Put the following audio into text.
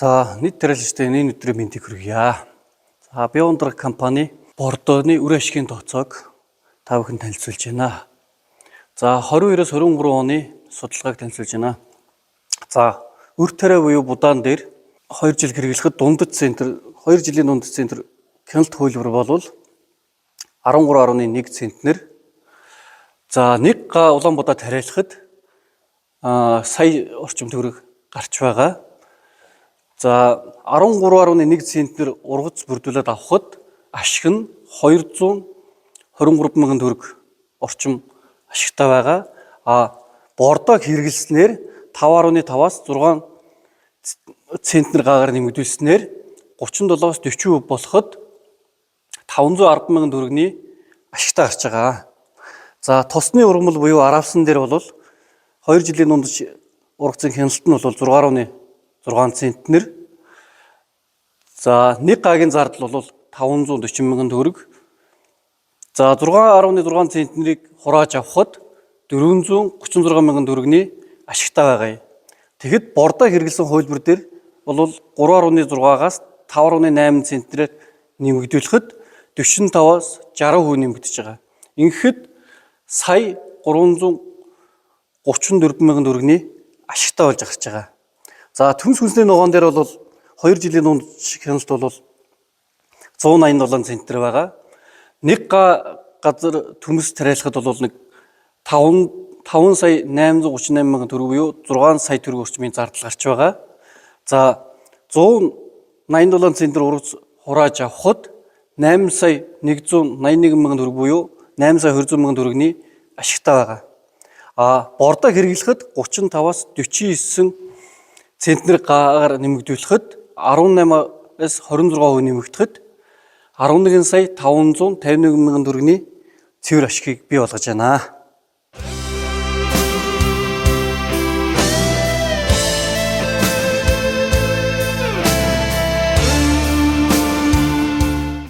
За, нийт тариаланчдын энэ өдрийн мэндийг хүргье. За, Биондраг компани Бордоны үр ашигын тооцоог та бүхэн танилцуулж байна. За, 22-оос 23 оны судалгааг танилцуулж байна. За, үр тариа буюу будаан дээр 2 жил хэрэглэхэд дундад центр 2 жилийн дундад центр хяналт хөлбөр болвол 13.1 центнер. За, 1 га улаан будаа тариалахад сая орчим төгрөг гарч байгаа. За, 13.1 центнер ургац бүрдүүлээд авахад ашиг нь 223 мянган төгрөг орчим ашигтай байгаа. А бордоог хэрэглэснээр 5.5-аас 6 центнер гаагаар нэмэгдүүлснээр 37-оос 40% болоход 510 мянган төгрөгийн ашигтай гарч байгаа. За, тосны ургамал буюу аравсан дээр бол 2 жилийн дундаж ургацын хяналт нь бол 6.6 центнер. За, 1 гагийн зардал бол 540 мянган төгрөг. За, 6.6 центнерийг хурааж авахад 436 мянган төгрөгийн ашигтай байгаа юм. Тэгэхэд бордоо хэрэглэсэн хувилбар дээр бол 3.6-аас 5.8 центнерээр нэмэгдүүлэхэд 45-аас 60% нэмэгдэж байгаа. Ингэхэд сая 334 мянган төгрөгийн ашигтай болж гарч байгаа. За, төмс хүнсний ногоон дээр бол 2 жилийн дунд хяналт бол 187 центнер байгаа. Нэг га газар төмс тариалахад бол нэг 5 сая 838 мянган төгрөг буюу 6 сая төгрөг орчмын зардал гарч байгаа. За, 187 центнер ургац хурааж авахад 8 сая 181 мянган төгрөг буюу 8 сая 200 мянган төгрөгийн ашигтай байгаа. А бордоо хэрэглэхэд 35-аас 49 центнер гаагаар нэмэгдүүлэхэд 18-аас 26% нэмэгдэхэд 11 сая 551 мянган төгрөгийн цэвэр ашигыг бий болгож байна.